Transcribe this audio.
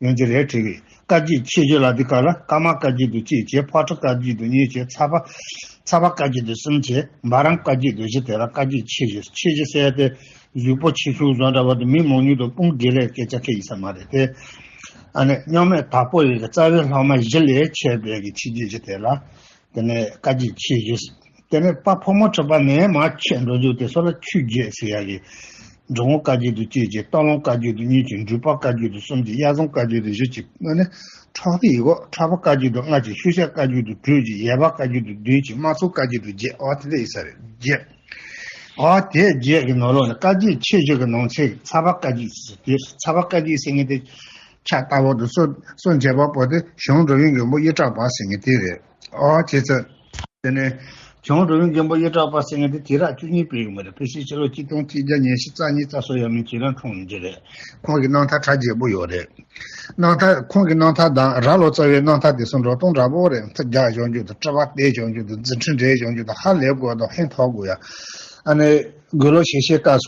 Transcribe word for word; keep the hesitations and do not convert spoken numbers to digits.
ཡོང་གི་རེད་དྲན་གི། བཀའ་བརྒྱུད་ཆོས་བརྒྱུད་ལབ་དུས་སྐབས་ལ་ཀརྨ་བཀའ་བརྒྱུད་དུ་གཅིག་བྱས། ཕག་གྲུ་བཀའ་བརྒྱུད་དུ་གཉིས་བྱས། ཚ་བ་ཚ་བ་བཀའ་བརྒྱུད་དུ་གསུམ་བྱས། འབའ་རམ་བཀའ་བརྒྱུད་དུ་བཞི། དེ་ལ་བཀའ་བརྒྱུད་ཆོས་བརྒྱུད། ཆོས་བརྒྱུད་ཟེར་ཡ་དེ་གཟུགས་པོ་ཆེ་ཆུང་བཟོ་འདྲ་བ་དང་མི་མང་ཉུང་དང་དཔུང་སྒེར་ལ་སྐད་ཆ་འཁེལ་ཡིན་ས་མ་རེད་དེ། ཨ་ནི་མཉམ་མེད་དྭགས་པོ་ཡི་གི་རྩ་བའི་ལྷག་མ་བཞི་ལས་ཆད་པའི་གི་ཆོས་བརྒྱུད་ཅིག་དེ་ལ། དེ་ནས་བཀའ་བརྒྱུད་ཆོས་བརྒྱུད། དེ་ནས་དཔལ་ཕོ་མོ་གྲུ་པ་ནས་མར་ཆད་འགྲོ་རྒྱུ་དེ་ཚོ་ལ་ཆོས་བརྒྱུད་ཟེར་ཡ་གི། འབྲི་གུང་བཀའ་བརྒྱུད་དུ་གཅིག་བྱས། སྟག་ལུང་བཀའ་བརྒྱུད་དུ་གཉིས་བྱས། འབྲུག་པ་བཀའ་བརྒྱུད་དུ་གསུམ་བྱས། གཡའ་བཟུང་བཀའ་བརྒྱུད་དུ་བཞི་བྱས། ཨ་ནི་ཁྲག་ཏི་ཡི་གོ། ཁྲ་བ་བཀའ་བརྒྱུད་དུ་ལྔ་བྱས། ཤུལ་བཞག་བཀའ་བརྒྱུད་དུ་དྲུག་བྱས། ཡེར་པ་བཀའ་བརྒྱུད་དུ་བདུན་བྱས། རྨ་ཚུ་བཀའ་བརྒྱུད་དུ་བརྒྱད། ཨོ་དེ་འདྲ་ཡིན་ས་རེད། བརྒྱད། ཨོ་དེ་བརྒྱད་ཀྱི་ནང་ལོགས་ནས་བཀའ་བརྒྱུད་ཆོས་བརྒྱུད་ཀྱི་ནང་ཚན་ཚ་བ་བཀའ་བརྒྱུད་ཟེར་དུས། ཚ་བ་བཀའ་བརྒྱུད་ཟེར་མཁན་དེ་ཆ་ལྟ་བུ་དང་སོ་སོ་འབྱེད་པ་པོ་དེ་ཞང་འགྲོ་བའི་མགོན་པོ་གཡུ་བྲག་པ་ཟེར་མཁན་དེ་རེད། ཨོ་བྱས་ཙང་། དེ་ནས་ཞང་འགྲོ་བའི་མགོན་པོ་གཡུ་བྲག་པ་ཟེར་མཁན་དེ་དུས་རབས་བཅུ་གཉིས་པའི་ཡོད་མ་རེད། ཕལ་ཆེར་ཕྱི་ལོ་ཆིག་སྟོང་གཅིག་བརྒྱ་ཉི་ཤུ་རྩ་གཉིས་རྩ་གསུམ་ཡས་མས་ཅིག་ལ་འཁྲུངས་ཡོང་གི་རེད། ཁོང་གི་རྣམ་ཐར་གྲ་རྒྱས་པོ་ཡོད་རེད། རྣམ་ཐར། ཁོང་གི་རྣམ་ཐར་དང་རྭ་ལོ་ཙཱ་བའི་རྣམ་ཐར་དེ་ཚོ་འགྲོ་སྟངས་འདྲ་པོ་རེད། མཐུ་རྒྱག་བཞག་རྒྱུ་དང་། སྤྲུལ་པ་བསྟན་བཞག་རྒྱུ་དང་། རྫུ་འཕྲུལ་འགྲན་བཞག་རྒྱུ་དང་། ཧ་ལས་དགོས་དང་། ཧན་ཐོག་དགོས་ཡ། ཨ་ནི་དགུང་ལོ་ཞེ་ཤེས་སྐབས་